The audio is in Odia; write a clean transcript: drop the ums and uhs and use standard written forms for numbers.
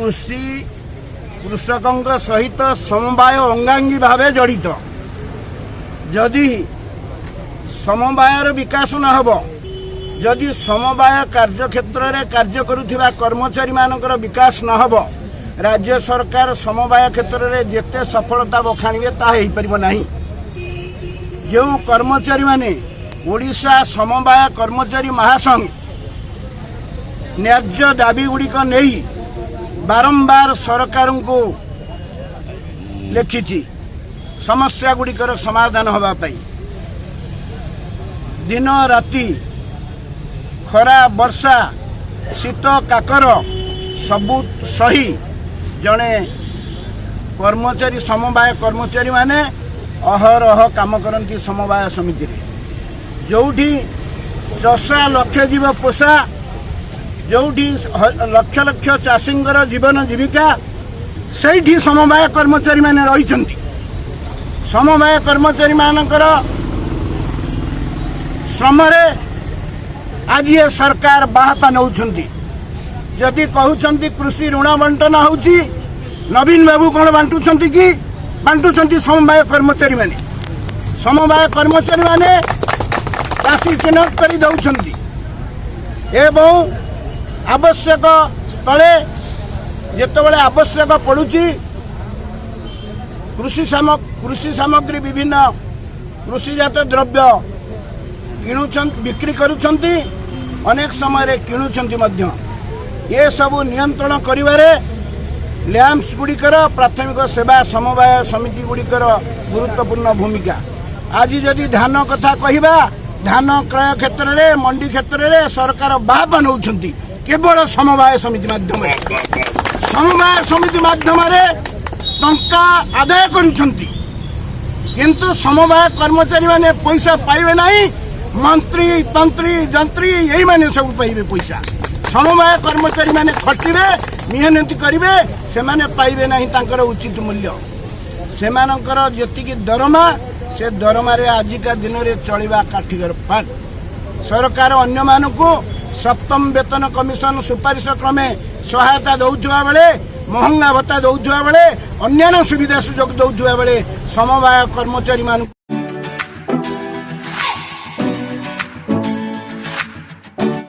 କୃଷି, କୃଷକଙ୍କ ସହିତ ସମବାୟ ଅଙ୍ଗାଙ୍ଗୀ ଭାବେ ଜଡ଼ିତ। ଯଦି ସମବାୟର ବିକାଶ ନ ହେବ, ଯଦି ସମବାୟ କାର୍ଯ୍ୟକ୍ଷେତ୍ରରେ କାର୍ଯ୍ୟ କରୁଥିବା କର୍ମଚାରୀମାନଙ୍କର ବିକାଶ ନ ହେବ, ରାଜ୍ୟ ସରକାର ସମବାୟ କ୍ଷେତ୍ରରେ ଯେତେ ସଫଳତା ବଖାଣିବେ, ତାହା ହେଇପାରିବ ନାହିଁ। ଯେଉଁ କର୍ମଚାରୀମାନେ ଓଡ଼ିଶା ସମବାୟ କର୍ମଚାରୀ ମହାସଂଘ ନ୍ୟାଯ୍ୟ ଦାବିଗୁଡ଼ିକ ନେଇ ବାରମ୍ବାର ସରକାରଙ୍କୁ ଲେଖିଛି ସମସ୍ୟାଗୁଡ଼ିକର ସମାଧାନ ହେବା ପାଇଁ, ଦିନ ରାତି, ଖରା ବର୍ଷା, ଶୀତ କାକର ସବୁ ସହି ଜଣେ କର୍ମଚାରୀ, ସମବାୟ କର୍ମଚାରୀମାନେ ଅହରହ କାମ କରନ୍ତି ସମବାୟ ସମିତିରେ। ଯୋଉଠି ଚଷା ଲକ୍ଷେ ଯିବ ପୋଷା, ଯୋଉଠି ଲକ୍ଷ ଲକ୍ଷ ଚାଷୀଙ୍କର ଜୀବନ ଜୀବିକା, ସେଇଠି ସମବାୟ କର୍ମଚାରୀମାନେ ରହିଛନ୍ତି। ସମବାୟ କର୍ମଚାରୀମାନଙ୍କର ଶ୍ରମରେ ଆଜି ଏ ସରକାର ବାହାପା ନେଉଛନ୍ତି। ଯଦି କହୁଛନ୍ତି କୃଷି ଋଣ ବଣ୍ଟନ ହେଉଛି, ନବୀନ ବାବୁ କଣ ବାଣ୍ଟୁଛନ୍ତି କି? ବାଣ୍ଟୁଛନ୍ତି ସମବାୟ କର୍ମଚାରୀମାନେ। ସମବାୟ କର୍ମଚାରୀମାନେ ଚାଷୀ ଚିହ୍ନଟ କରି ଦେଉଛନ୍ତି ଏବଂ ଆବଶ୍ୟକ ସ୍ଥଳେ ଯେତେବେଳେ ଆବଶ୍ୟକ ପଡୁଛି, କୃଷି ସାମଗ୍ରୀ, ବିଭିନ୍ନ କୃଷିଜାତ ଦ୍ରବ୍ୟ କିଣୁଛନ୍ତି, ବିକ୍ରି କରୁଛନ୍ତି, ଅନେକ ସମୟରେ କିଣୁଛନ୍ତି ମଧ୍ୟ। ଏସବୁ ନିୟନ୍ତ୍ରଣ କରିବାରେ ଲ୍ୟାମ୍ପସ ଗୁଡ଼ିକର, ପ୍ରାଥମିକ ସେବା ସମବାୟ ସମିତି ଗୁଡ଼ିକର ଗୁରୁତ୍ୱପୂର୍ଣ୍ଣ ଭୂମିକା। ଆଜି ଯଦି ଧାନ କଥା କହିବା, ଧାନ କ୍ରୟ କ୍ଷେତ୍ରରେ, ମଣ୍ଡି କ୍ଷେତ୍ରରେ ସରକାର ବାହାପା ନେଉଛନ୍ତି କେବଳ ସମବାୟ ସମିତି ମାଧ୍ୟମରେ। ସମବାୟ ସମିତି ମାଧ୍ୟମରେ ଟଙ୍କା ଆଦାୟ କରୁଛନ୍ତି, କିନ୍ତୁ ସମବାୟ କର୍ମଚାରୀମାନେ ପଇସା ପାଇବେ ନାହିଁ। ମନ୍ତ୍ରୀ, ତନ୍ତ୍ରୀ, ଯନ୍ତ୍ରୀ ଏଇମାନେ ସବୁ ପାଇବେ ପଇସା। ସମବାୟ କର୍ମଚାରୀମାନେ ଖଟିବେ, ମେହନତି କରିବେ, ସେମାନେ ପାଇବେ ନାହିଁ ତାଙ୍କର ଉଚିତ ମୂଲ୍ୟ। ସେମାନଙ୍କର ଯେତିକି ଦରମା, ସେ ଦରମାରେ ଆଜିକା ଦିନରେ ଚଳିବା କାଠିକର ପାଠ। ସରକାର ଅନ୍ୟମାନଙ୍କୁ ସପ୍ତମ ବେତନ କମିଶନ ସୁପାରିଶ କ୍ରମେ ସହାୟତା ଦଉଥିବା ବେଳେ, ମହଙ୍ଗା ଭତ୍ତା ଦଉଥିବା ବେଳେ, ଅନ୍ୟାନ୍ୟ ସୁବିଧା ସୁଯୋଗ ଦଉଥିବା ବେଳେ ସମବାୟ କର୍ମଚାରୀମାନଙ୍କୁ